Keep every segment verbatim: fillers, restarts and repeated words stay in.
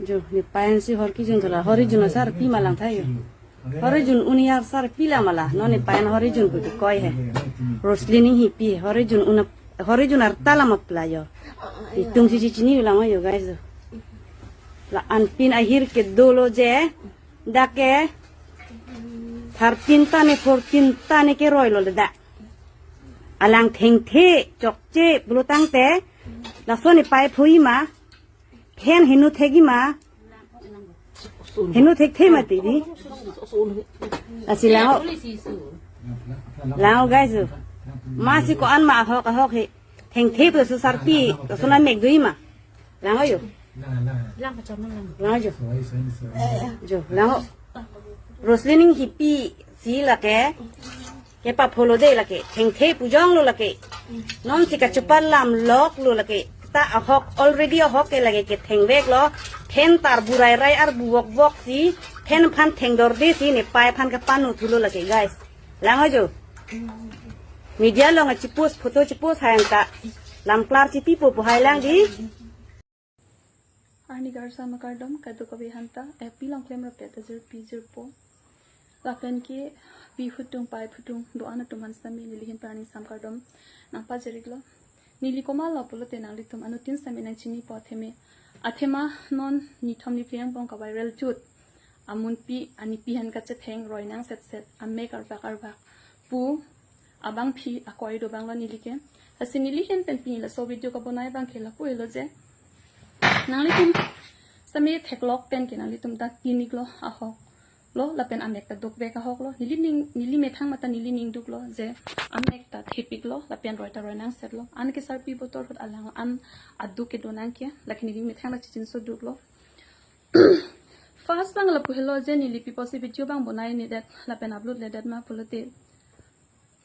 Jo, ne payan si hor kijun thola, hor ijun asarpi ma lang tha jo. Hor ijun un asarpi la ma la, non ne payan hor ijun pu koi he. Roslin Inghipi, hor ijun un, hor ijun arta la ma pla jo. Itum si chini lang jo guys jo. La-an pin ahir ke dolo je, dak ke thirteen ta ne fourteen ta ne keroi lo le dak. Alang thengthe chokche pulo tangte, laso ne pai phui ma, phen henu thegi ma, henu thekthe ma ti di. Lasi lang ho. Lang ho guys jo. Ma si ko-an ma ahok ahok he. Thengthe pu so sarpi, so na mek dui ma. Lang ho jo. Lang ho jo. Jo, lang ho. Roslin Inghipi si lake. Kepa pho lo de lake, thengthe pu jong lo lake. Non si kachupa lam lok lo lake. Ta ahok, already ahok ke lake ketheng vek lo. Phen ta arbu rai rai arbu vok vok si, phen aphan thengdorde si ne pai aphan kapano thu lo lake guys. Lang ho jo. Media along chipost, photo chipost hai anta. Lam klar chipipo pu hai lang di. Arni karsam akardom, kadokave aphanta, F B along klemrap ta jirpi jirpo. Lapen ke pi phutung pai phutung do-an atum aphan sitame neli ahin arni karsam akardom nangpajir-iklo. Neli komat lo pulote nanglitum anuttin sitame nangchinipo athema. Athema non nithom niphli angbong ka-viral jut. Amunpi anipi aphan kachetheng roi nang set set, amek arvak arvak pu abangpi akoi do abang lo neli ke. Lasi neli ahin pen pini laso video kabonai abang ke lapu helo je. Nanglitum sitame theklok pen ke nanglitum ta tin-iklo ahok lo, lapen amek ta dokvek ahok lo. Neli ning, neli methang mate neli ning duk lo je amek ta thepik lo, lapen roi ta roi nang set lo. An ke sarpi botor ahut alang an aduk kedo nang ke, lake neli methang ta chichinso duk lo. First abang lapu helo je neli pi apotsi video abang bonai-nedet lapen upload-ledet ma pulote.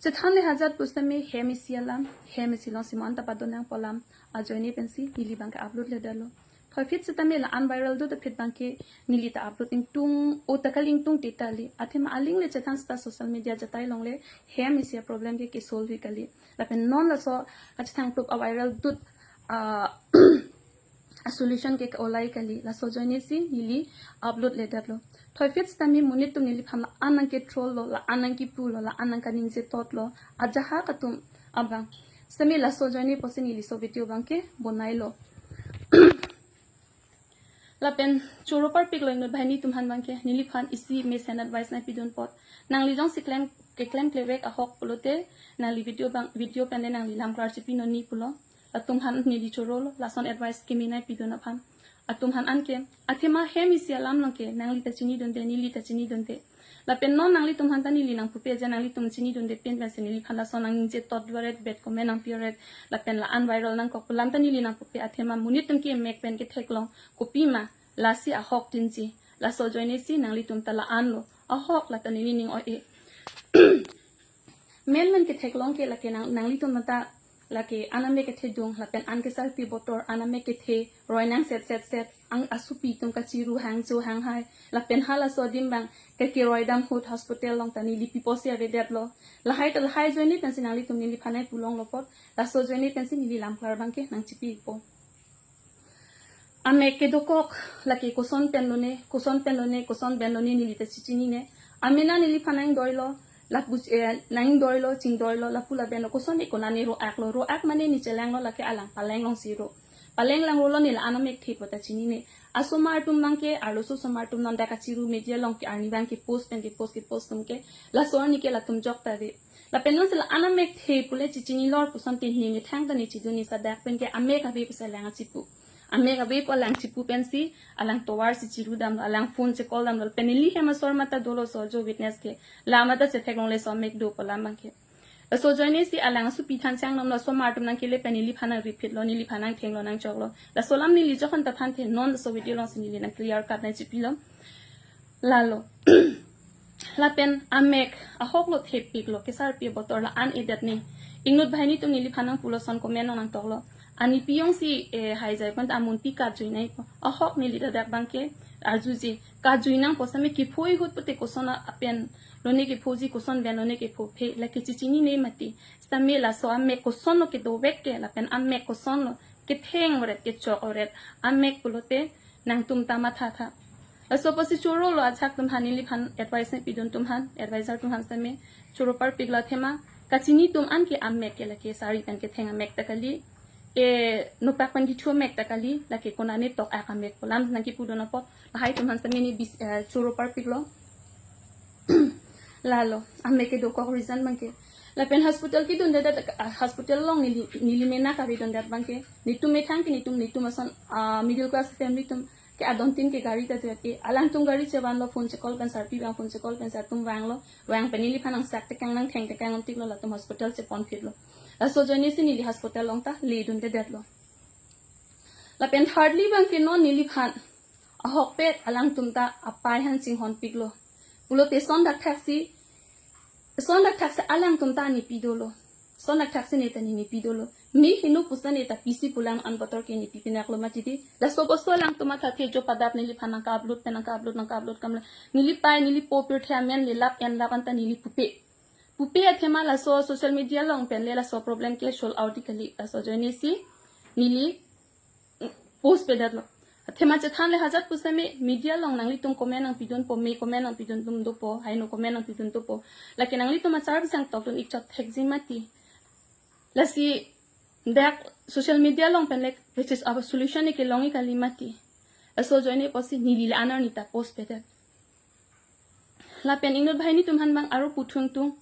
Chethan le hajat pusitame hem isi alam, hem isi along si mo-an ta pado nangpo alam ajoine pensi neli abang ke upload-ledetlo. Thoiphit sitame la-an viral do ta phit abang ke neli ta upload ingtung, o ta kali ingtungte ta le. Athema aling le chethan sita social media ajatai along le hem isi aproblem ke kesolve kali. Lapen non laso achethang tup a-viral dut a a-solution ke ke-olai kali, laso ajoine si neli upload-ledetlo. Thoiphit sitame monit atum neliphan la-an nangke-troll lo, la-an nangkepu lo, la-an nangkaningje tot lo, ajahak atum abang. Sitame laso ajoine pusi neli laso video abang ke bonailo. Lapen choro parpik lo inut banghini atum aphan abang ke, neliphan isi mesen advice nangpidun apot. Nangli jongsi klem, keklem klevek ahok pulote, nangli video abang, video pen le nangli lam klar chipi noni pulo. Latum aphan neli chorolo, lason advice kimi nangpidun aphan. Atum aphan anke, athema hem isi alam nangke, nangli ta chinidunde, neli ta chinidunde. Lapen non nanglitum aphan ta neli nangpupe je nanglitum chinidunde pen pensi neliphan lason nangningje tot duaret, bad comment nangpi-oret. Lapen la-an viral nangkok pu alam ta neli nangpupe, athema monit atum ke mek pen ketheklong, kopima, lasi ahok tinji. Laso ajoine si nanglitum ta la-an lo, ahok la ta neli ning o-e. Menmen ketheklong ke lake nang, nanglitum mata lake an amek kethedung, lapen an ke sarpi botor, an amek kethe, roi nang set set set, an asopi atum kachiru hangjo hanghai, lapen halaso adim abang ke keroi dam ahut hospital along ta neli pi apotsi avedetlo. Lahai ta lahai ajoine pensi nanglitum neliphan nangpulonglo apot, laso ajoine pensi neli lam klar abang ke nangchipipo. Amek kedokok lake koson pen lone, koson pen lone, koson pen lone neli ta chichinine. Amena neliphan nangdoilo, lapu, eh, nangdoilo, chingdoilo, lapu lapen lo koson e konane ro-aklo, ro-ak mane ne chelanglo lake alang paleng alongsi ro. Paleng langrolo ne la-an amek thepo ta chinine. Asomar atum abang ke, arloso osomar atum non dak kachiru media along ke arni abang ke post pen ke post ke post atum ke, laso arni ke latum jok ta ave. Lapen non si la-an amek the pule chichinilor puson te ne methang ta ne chidun ne sadak pen ke amek ave pusi alang chipu. Amek ave pu alang chipu pensi alang tovar si chiru damlo, alang phone che-call damlo. Pen neli hem asor mata dolo so jo witness ke. La mata chetheklongle so amek do pu alam abang ke. Laso ajoine si alang asopi than chang damlo, osomar atum nangkele pen neliphan nangripitlo, neliphan nangthenglo nangchoklo. Laso alam neli jokhon ta thanthe non laso video alongsi neli nang clear cut nangchipilo. Lalo. Lapen amek ahok lo thepik lo, kesarpi botor la-an edet ne. Inut banghini atum neliphan nangpulo son comment along nangtoklo. Anipi jongsi, eh, haijai pen ta amunpi kajui nangpo. Ahok neli ta dak abang ke arjuje. Kajui nangpo sitame kepho ahut pute koson a-, apen lone kephoji, koson pen lone kepho phe, lake chichinine mati. Sitame laso amek koson lo kedovek ke, lapen amek koson lo ketheng oret, kechok oret. Amek pulote nangtum ta mathatha. Laso apotsi choro lo ajahak atum aphan neliphan advice ne pidun atum aphan, advisor atum aphan sitame choro parpiklo athema kachini atum an ke amek ke lake sari pen ketheng amek ta kali, e nopak pen kethu amek ta kali, lake konane tok ak amek pu alam nangkipudun apot lahai atum aphan sitame ne bis, eh, choro parpiklo. Lalo amek kedokok reason abangke. Lapen hospital kedundedet, ah, hospital along neli, neli mena kavedundet abangke, netum methang ke netum, netum ason, ah, middle class family atum ke adontin ke gari ta tuat ke, alangtum gari chevanlo, phone che-call pen sarpi abang phone che-call pen sar atum vanglo, vang pen neliphan angsak tekang nangtheng tekang untiklo, latum hospital cheponphitlo. Laso ajoine si neli hospital along ta ledundedetlo. Lapen thirdly abangke non neliphan ahokpet alangtum ta apei aphan chinghonpiklo. Pulote lason dakthaksi, lason dakthaksi alangtum ta ne pidolo. Lason dakthaksi ne ta ne ne pidolo. Me heno pusi ne ta pisi pu alam an botor ke ne pipinaklo mati di. Laso boso alangtum mathathe jo padap neliphan nangka-upload pen nangka-upload nangka-upload kamle. Neli pei neli po pirthe amen le lap en lap anta neli pupe. Pupe athema laso social media along pen le laso problem ke solve out di kali. Laso ajoine si neli post pedetlo. Athema chethan le ajat pusitame media along nanglitum comment nangpidunpo, me comment nangpidun atum dopo, haino comment nangpidun dopo. Lake nanglitum achar bisang tokdun ik chot thekji mati. Lasi dak social media along pen le which is our solution ne kelong ik kali mati. Laso ajoine apotsi neli la-an arni ta post pedet. Lapen inut banghini atum aphan abang aro puthuntung.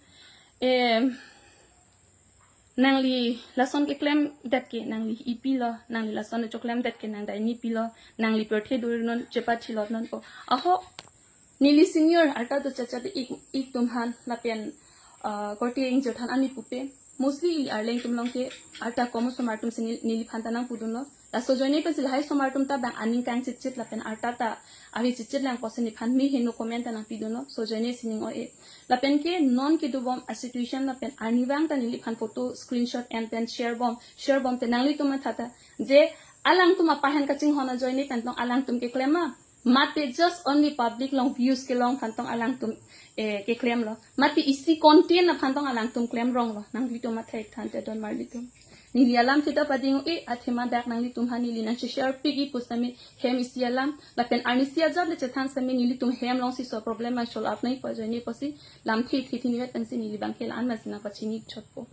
Em, nangli lason keklemdet ke nangli ipilo, nangli lason choklemdet ke nang dai nepilo, nangli pirthe durinon chepathilot nonpo. Ahok, neli senior arta do chachate ik, ik atum aphan lapen, ah, korte ingjir aphan ani pupe. Mostly ili arleng atum along ke arta kom osomar atum si nel-, neliphan ta nangpudunlo. Laso ajoine pensi lahai osomar atum ta bang aning kangchitchit lapen arta ta avi chitchit lang pusi neliphan me heno comment ta nangpidunlo. Laso ajoine si ning o-e. Lapen ke non kedobom a situation lapen arnivang ta neliphan photo screenshot en pen share bom, share bom te nanglitum mathatha. Je alangtum apei aphan kachinghon ajoine pen tong alangtum keklem ma. Mate just only public along views kelong aphan tong alangtum, eh, keklemlo. Mate isi content aphan tong alangtum klemronglo. Nanglitum matha ik than te don marlitum. Neli alam sita pading o-e athema dak nanglitum aphan neli nangche-share pik-i pusitame hem isi alam. Lapen arnisi ajat le chethan sitame nelitum hem alongsi laso problem abang solve up nangpo ajoine apotsi lamthe the the nivet pensi neli abangke la-an masi nangpachini chotpo.